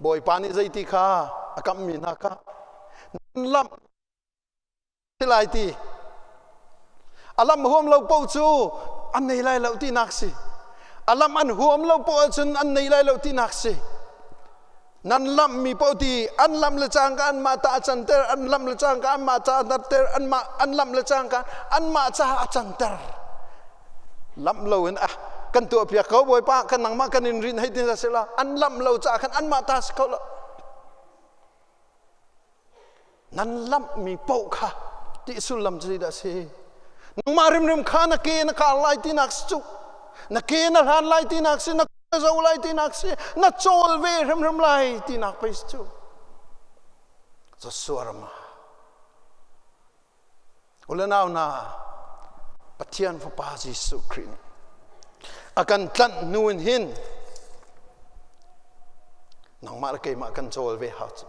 Bawipa nih zeiti kha a kamhmi hna kha nan lamh si lai ti a lam huam lo paoh cu an nei lai lo tinak si a lam an huam lo paoh ahcun an nei lai lo tinak si nan lamhmi paoh ti an lamh le cangka anmah ta a canter an lamh le cangka anmah ca a darter anmah an lamh le cangka anmah ca a canter lamh lo in ah kan tuah piak ko bawipa kan nangmah kan in rin hei ti sila an lamh lo caah khan anmah ta si kho lo Nan lamhmi paoh kha ti sullam cu zeidah a si? Nangmah rimrim kha na ke na kar lai tinak si cu. Na ke na hlan lai tinak si. Na na zo lai tinak si, na cawl ve hrimhrim lai tinak pei si cu. Joshua ram ah ule nau hna, Pathian Fapa Jesuh Khrih nih a kan tlanh hnu in hin nangmah le keimah kan cawl ve hau cu.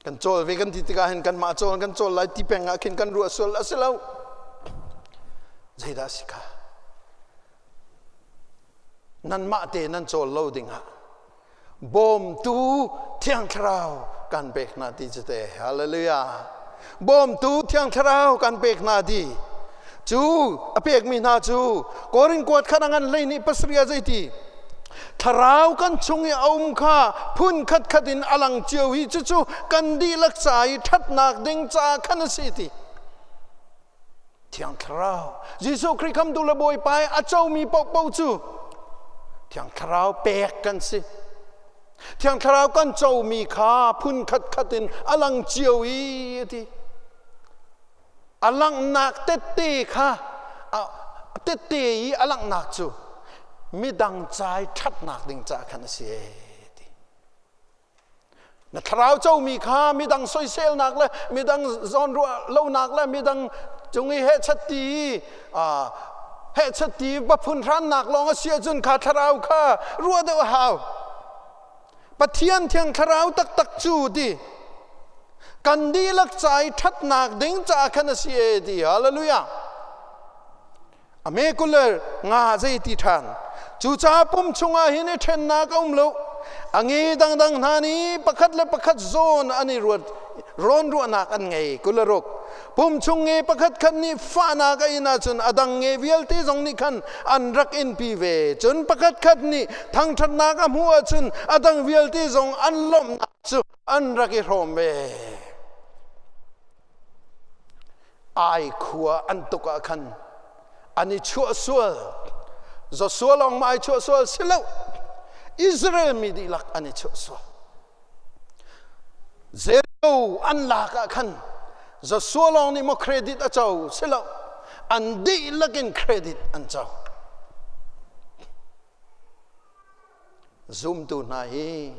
Kan cawl ve kan ti tikah hin kanmah cawl kan cawl lai ti peng ah khin kan ruah sual a si lo. Zeidah a si kha? Nanmah te nan cawl lo dingah bawmtu Thiang Thlarau kan pek hna ti cu te. Hallelujah. Bawmtu Thiang Thlarau kan pek hna ti cu a pekmi hna cu Korin kuat khan a ngan hlei nih pasarih ah zeiti Thlarau kan chung i a um kha phun khatkhat in a lang cio hi cucu kan dihlak ca i ṭhatnak ding ca khan a si ti. Thiang Thlarau Jesuh Khrih khamtu le Bawipa i a comi paohpaoh cu Thiang Thlarau pek kan si. Thiang Thlarau kan comi kha phun khatkhat in a lang cio i a ti. A langhnak tette kha tette i a langhnak cu midang ca i ṭhatnak ding ca khan a si ti. Na thlarau comi kha midang soiselnak le midang zawnruah lonak le midang cung i hehchat ti hehchat ti va phun hrannak lawng a si ahcun kha thlarau kha ruah deuh a hau. Pathian thiang thlarau taktak cu ti kan dihlak ca i ṭhatnak ding caah khan a si e ti. Hallelujah. A me kuler nga zei ti ṭhan. Cucaah pum chungah hin i ṭhennak a um lo. A nge dangdang hna nih pakhat le pakhat zawn an i ruat rawn ruahnak an ngei. 26. Pum chung nge pakhat khat nih fahnak a in ahcun a dang nge vialte zong nih khan an rak inpi ve. Cun pakhat khat nih thangṭhatnak a hmuh ahcun a dang vialte zong an lawmhnak cu an rak i hrawm ve. Ai khua an tuk ah khan an i chuah sual. Joshua lawng ma ai chuah sual si lo. Israel mi dihlak an i chuah sual. Zero an lak ah khan Joshua lawng nih maw credit a co si lo. An dihlak in credit an co. Zumtu hna hi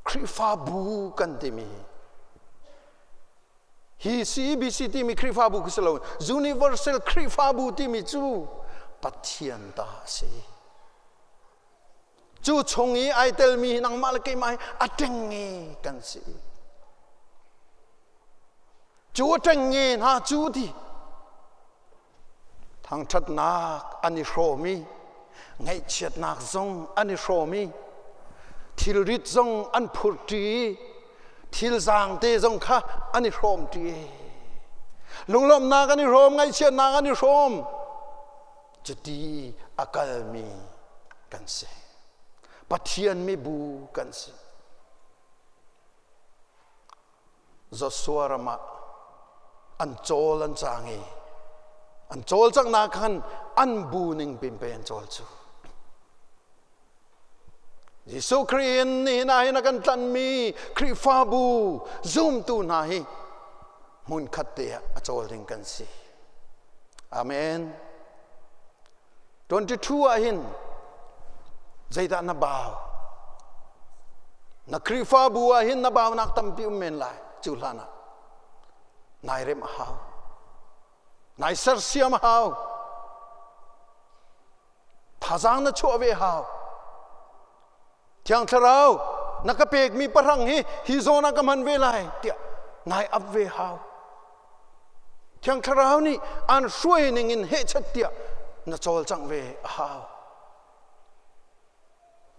Khrihfabu kan timi hi CBC timi Khrihfabu khi si lo Universal Khrihfabu timi cu Pathian ta a si. Cu chung i ai telmi hi nangmah le keimah hi a ṭengnge kan si. Cu a ṭengnge hna cu ti thangṭhatnak an i hrawm i ngaihchiatnak zong an i hrawm i thilrit zong an phurṭi i thil zaangte zong kha an i hrawmṭi. Lunglawmhnak an i hrawm, ngaihchiatnak an i hrawm. Cuti a kalmi kan si. Pathian mibu kan si. Joshua ram ah an cawl an cang i an cawlcanghnak khan an bu ning pin an cawl cu. Jesuh Khrih in nihin ah hin a kan tlanhmi Khrihfabu zumtu hna hi hmunkhat te ah a cawl ding kan si. Amen. 22 ah hin zeidah na bau? Na Khrihfabu ah hin na baunak tampi um men lai cu hlan ah nai remh a hau. Nai sersiam a hau. Thazaang na chuah ve hau. Thiang Thlarau na ka pekmi pahrang hi hi zawn ah ka hman ve lai tiah nai ap ve hau. Thiang Thlarau nih aan hruai ning in hehchat tiah na cawlcangh ve a hau.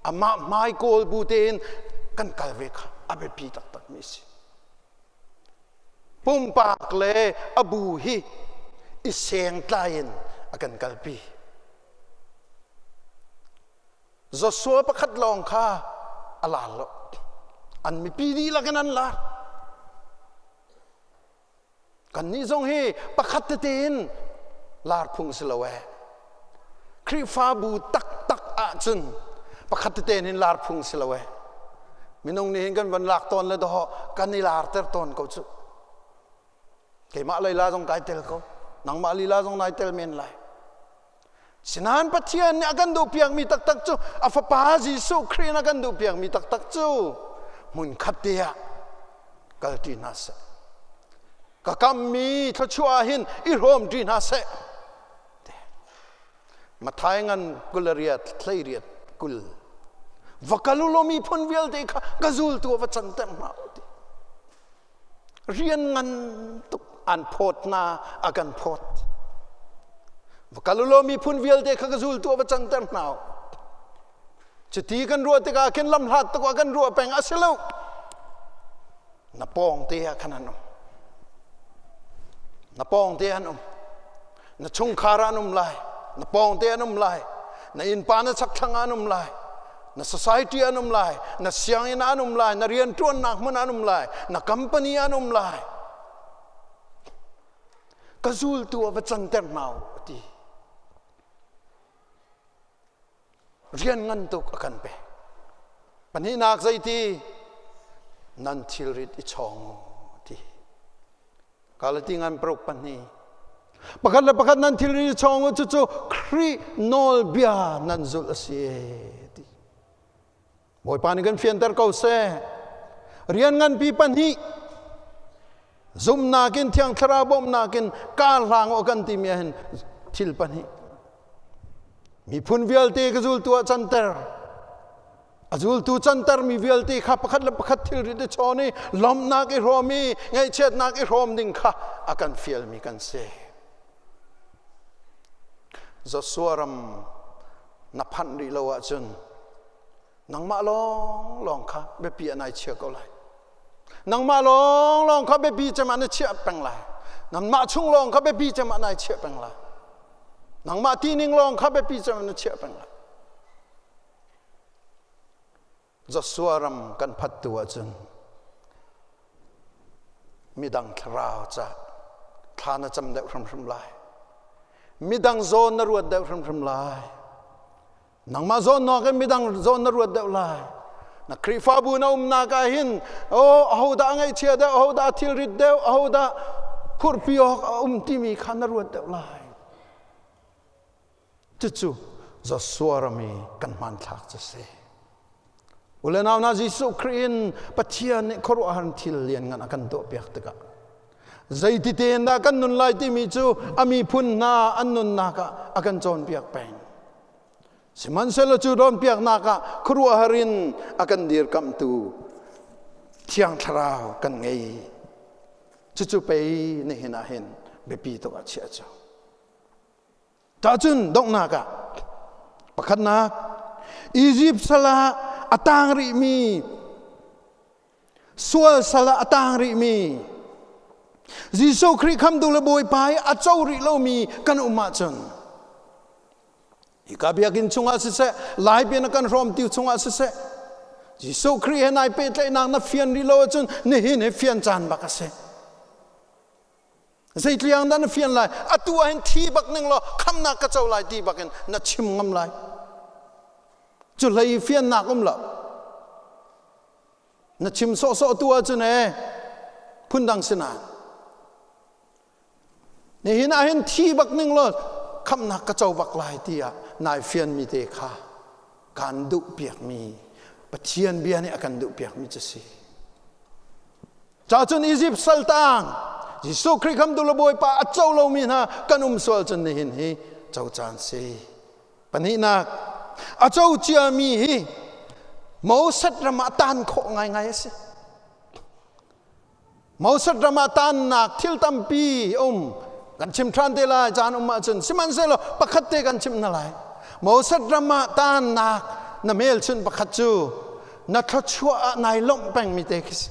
Amah hmai kawl bu tein kan kal ve kha a biapi taktakmi a si. Pumpak le a bu hi i sengtlai in a kan kalpi. Joshua pakhat lawng kha a lar lo. An mipi dihlak in an lar. Kannih zong hi pakhat tete in lar phung si lo ee. Khrihfabu taktak ahcun pakhat tete in lar phung si lo ee. Minung nih hin kan van lak tawn le dawh kan i larter tawn ko cu. Keimah lila zong kai tel ko. Nangmah lila zong nai tel men lai. Sinain Pathian nih a kan duhpiakmi taktak cu a fapa Jesuh Khrih in a kan duhpiakmi taktak cu hmun khat te ah kalṭi hna seh. Ka kammi thluachuah ah hin i hrawmṭi hna seh. Mathai ngan 28 18 20. Va kal u law miphun vialte kha ka zultu ah va canter hna u ti. Rian ngan tuk an phawt hna, a kan phawt. Va kal u law miphun vialte kha ka zultu ah va canter hna u. Cuti kan ruah tikah khin lamhlat tuk ah kan ruah peng a si lo. Na pawng te ah khan an um. Na pawng te an um. Na chungkhar ah an um lai. Na pawng te an um lai. Na innpa na chakthlang ah an um lai. Na society an um lai. Na sianginn ah an um lai. Na rianṭuannak hmun ah an um lai. Na company ah an um lai. Ka zultu ah va canter hna u, a ti. Rian ngan tuk a kan pek. Pahnihnak zeiti? Nan thilrit i chawng u, ti. Galati ngan paruk pahnih. Pakhat le pakhat nan thilri chawng u, cucu Khrih nawlbia nan zulh a si ti. Bawipa nih kan fianter ko seh. Rian nganpi pahnih zumhnak in Thiang Thlarau bawmhnak in kar hlang u kan timi ah hin thil pahnih. Miphun vialte ka zultu ah canter. A zultu cantermi vialte kha pakhat le pakhat thilrit i chawn i lawmhnak i hrawm i ngaihchiatnak i hrawm ding kha a kan fialmi kan si. Joshua ram na phanh rih lo ahcun nangmah lawnglawng kha biapi ah nai chia ko lai. Nangmah lawnglawng kha biapi cem ah na chiah peng lai. Nangmah chung lawng kha biapi cem ah nai chiah peng lai. Nangmah tining lawng kha biapi cem ah na chiah peng lai. Joshua ram kan phat tu ahcun midang thlarau ca thla na cam deuh hrimhrim lai. Midang zawn na ruat deuh hrimhrim lai. Nangmah zawn nawk in midang zawn na ruat deuh lai. Na Khrihfabu na umnak ah hin oh ahodah a ngaihchia deuh, ahodah a thilrit deuh, ahodah phurhpi awk a um timi kha na ruat deuh lai. Cucu Joshua ram i kan hmanthlak cu si. Ule nau na Jesuh Khrih in Pathian nih khuaruahhar thil lianngan a kan tuahpiak tikah zeiti tein dah kan nun lai timi cu a miphun hna an nunnak ah a kan cawnpiak peng. Sihmanhsehlaw cu cawnpiaknak ah khuaruahhar in a kan dirkamhtu Thiang Thlarau kan ngei. Cucu pei nihin ah hin biapi tuk ah chiah cu. Tahcun donghnak ah pakhatnak Egypt sal ah a tang rihmi sual sal ah a tang rihmi Jesuh Khrih khamtu le Bawipa i a co rih lomi kan um ahcun hika biakinn chungah siseh lai bian a kan hrawm tiu chungah siseh Jesuh Khrih he nai pehtlaihnak na fian rih lo ahcun nihin hi fian caan bak a si. Zeitliang dah na fian lai? Atu ah hin thi bak ning law khamnak ka co lai ti bak in na chim ngam lai. Cu hlei fiannak um lo. Na chim sawhsawh tu ahcun ee phundang si nain. Nihin ah hin thi bak ning law khamnak ka co bak lai tiah nai fianmi te kha kan duh piakmi Pathian bia nih a kan duh piakmi cu si. Cacun Egypt saltang Jesuh Khrih khamtu le Bawipa a co lomi hna kan um sual cun nihin hi co caan si. Pahnihnak, a co ciami hi Moses ram ah tan khawh ngaingai a si. Moses ram ah tannak thil tampi um kan chim ṭhan te lai caan um ahcun sihmanhsehlaw pakhat te kan chim hna lai. Moses ram ah tannak na hmelchunh pakhat cu na thluachuah ah nai lawmh pengmi te khi si.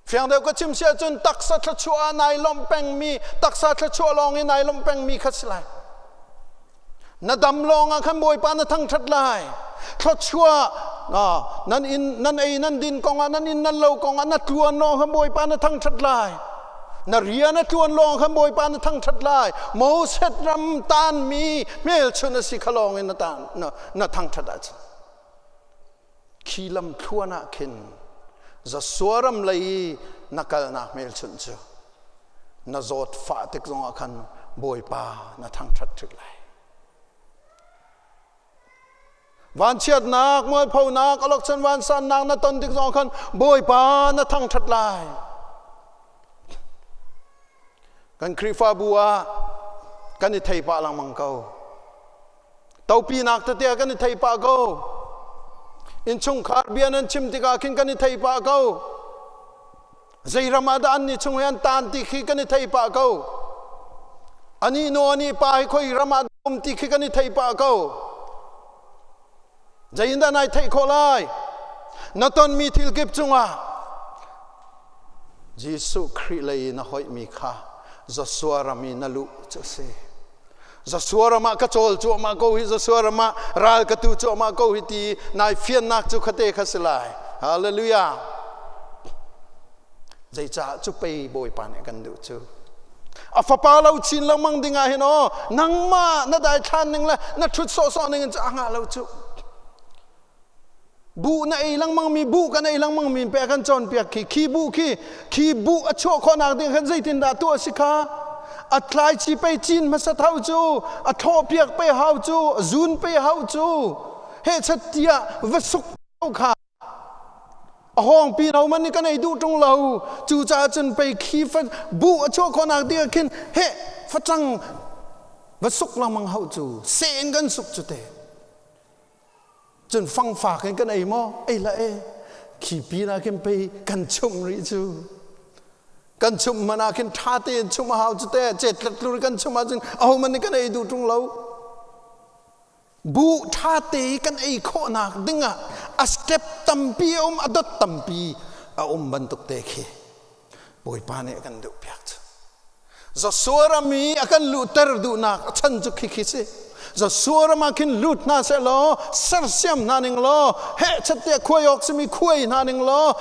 Fiang deuh ka chim si ahcun taksa thluachuah ah nai lawmh pengmi, taksa thluachuah lawng in nai lawmh pengmi kha si lai. Na dam lawng ah khan Bawipa na thangṭhat lai. Thluachuah nan inn nan ei nan din kong ah nan inn nan lo kong ah na tluan lawng khan Bawipa na thangṭhat lai. Na rian a tluan lawng khan Bawipa na thangṭhat lai. Moses ram taanmi hmelchunh a si kha lawng in na taan na, na thangṭhat ahcun. Khi lam thluan ah khin Joshua ram lei i na kalnak hmelchunh cu na zawt fah tik zongah khan Bawipa na thangṭhat ṭhit lai. Vanchiatnak, mualphonak, alokchan vansannak na ton tik zong khan Bawipa na thangṭhat lai. Kan Khrihfabu ah kan i thei pah lengmang ko. Topinak tete ah kan i thei pah ko. Innchungkhar bia nan chim tikah khin kan i thei pah ko. Zei ram ah dah an nih chung hi an taan ti khi kan i thei pah ko. Ani nu ani pa hi khoi ram ah um ti khi kan i thei pah ko. Zei in dah nai theih khawh lai? Na tonmi thil kip cungah Jesuh Khrih lei in a hoihmi kha Joshua ram i na luh cu a si. Joshua ram ah ka cawl cuahmah ko hi, Joshua ram ah ral ka tu cuahmah ko hi ti nai fiannak cu khate kha si lai. Hallelujah. Zeicah cu pei Bawipa nih kan duh cu. A fapa lo chin lengmang ding ah hin aw nangmah na daithlan ning le na ṭhut sawhsawh ning in cu a ngah lo cu. Bu na ei lengmang mi bu kan ei lengmang mi pe kan cawnpiak khi khi bu khi khi bu a chuah khawhnak ding khan zeitindah tuah si kha a tlai chi pe cin hmasa thau cu a thlawh piak pe hau cu zun pe hau cu he chat tiah va suk kha a hawng pi lo man ni kan ei duh ṭung lo. Cu caah cun pei khi fa bu a chuah khawhnak ding khin he facang va suk lengmang hau cu se in kan suk cu te. Cun fangfak in kan ei maw? Ei la e. Khi pin ah khin pei kan chumh rih cu. Kan chumh hmanh ah khin ṭha tein chumh a hau cu te. Cetlet lur kan chumh ahcun ahohmanh nih kan ei duh ṭung lo. Bu ṭha te i kan ei khawhnak dingah a step tampi a um, a dot tampi a um bantuk te khi Bawipa nih a kan duh piak cu. Joshua ram i a kan luhter duhnak a chan cu khi khi si. Joshua ram ah khin lut hna seh law sersiam hna ning law hehchat tiah khuai awk simi khuai hna ning law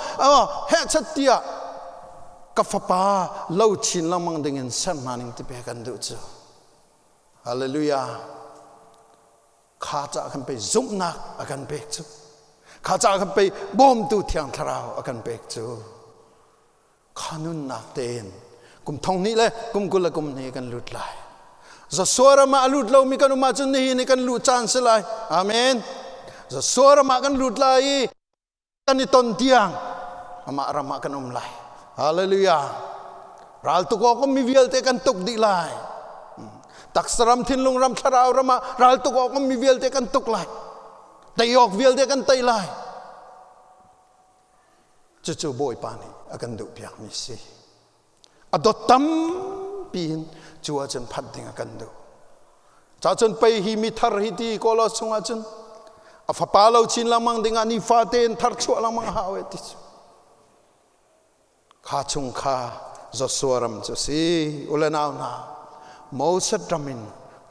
hehchat tiah ka fapa lo chin lengmang ding in ser hna ning ti pe kan duh cu. Hallelujah. Kha ca kan pei zumhnak a kan pek cu. Kha ca kan pei bawmtu Thiang Thlarau a kan pek cu. Kha nunnak tein kum thong hnih le kum 20 le kum hnih kan lut lai. Joshua ram ah a lut lomi kan um ahcun nihin hi kan luh caan si lai. Amen. Joshua ram ah kan lut lai i kan i ton tiang amah ram ah kan um lai. Hallelujah. Ral tuk awk mi vialte kan tuk dih lai. Taksa ram, thinlung ram, thlarau ram ah ral tuk awk mi vialte kan tuk lai. Tei awk vialte kan tei lai. Cucu Bawipa nih a kan duhpiakmi si. A dawt tampi in cu ahcun phanh ding a kan duh. Cacun pei hi mi thar hi ti kawlaw chung ahcun a fapa lo chin lengmang ding ah nifa tein thar chuah lengmang hau e ti cu. Kha chung kha Joshua ram cu si ule nau hna Moses ram in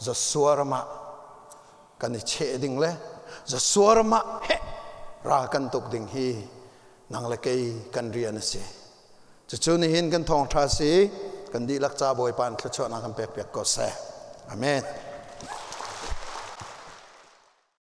Joshua ram ah kan i cheh ding le Joshua ram ah heh ral kan tuk ding hi nang le kei kan rian a si. Cucu nihin kan thawngṭha si kan dihlak ca Bawipa in thluachuahnak kan pek piak ko seh. Amen.